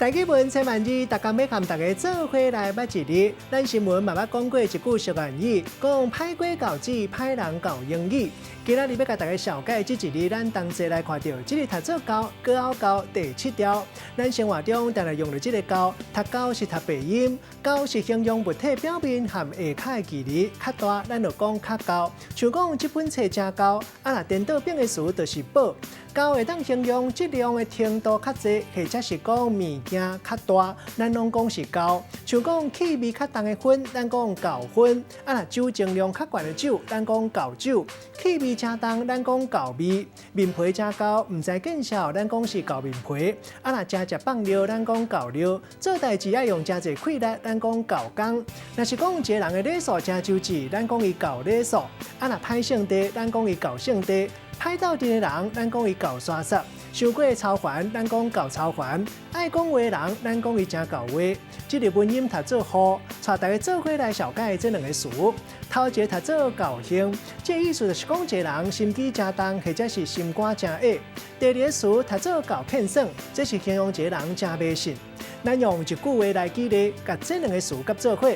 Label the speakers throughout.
Speaker 1: 台語文千萬字，逐工欲佮大家做伙來捌一字。咱新聞嘛捌講過一句俗諺語，講歹雞咬子，歹人教英語。今仔日欲共大家紹介這一字，咱同齊來看著，這个讀做厚，閣拗厚第七條。咱生活中定定用著這个厚，讀厚是讀白音，厚是形容物體表面和下跤的距離較大，咱就講較厚。像講這本冊誠厚，啊若顛倒變个詞就是薄。厚會當形容質量的程度較濟，或者是講物件較大，咱攏講是厚。像講氣味較重的薰，咱講厚薰；啊若酒精量較懸的酒，咱講厚酒。氣味誠重，咱講厚味。面皮誠厚，毋知見笑，咱講是厚面皮。啊若誠捷放尿，咱講厚尿。做代誌愛用誠濟氣力，咱講厚工。若是講一个人的禮數誠周至，咱講伊厚禮數。啊若歹性地，咱講伊厚性地。歹鬥陣的人，咱講伊厚沙沙；傷過操煩，咱講厚操煩；愛講話的人，咱講伊誠厚話。這个文音讀做厚，帶大家做伙來紹介這兩個詞。頭一个讀做厚興，這个意思就是講一个人心機誠重，或者是心肝誠硬。第二個詞讀做厚騙算，這是形容一個人誠迷信。咱用一句話來舉例，共這兩個詞佮做伙。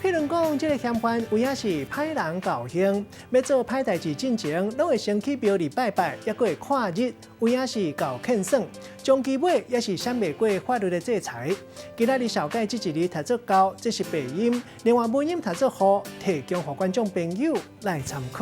Speaker 1: 譬如講，這个嫌犯有影是歹人厚興，欲做歹代誌進前，攏會先去廟裡拜拜，猶閣會看日，有影是厚騙算。終其尾也是閃袂過法律的制裁。今仔日紹介這一字讀做厚，這是白音；另外文音讀做厚，提供予觀眾朋友來參考。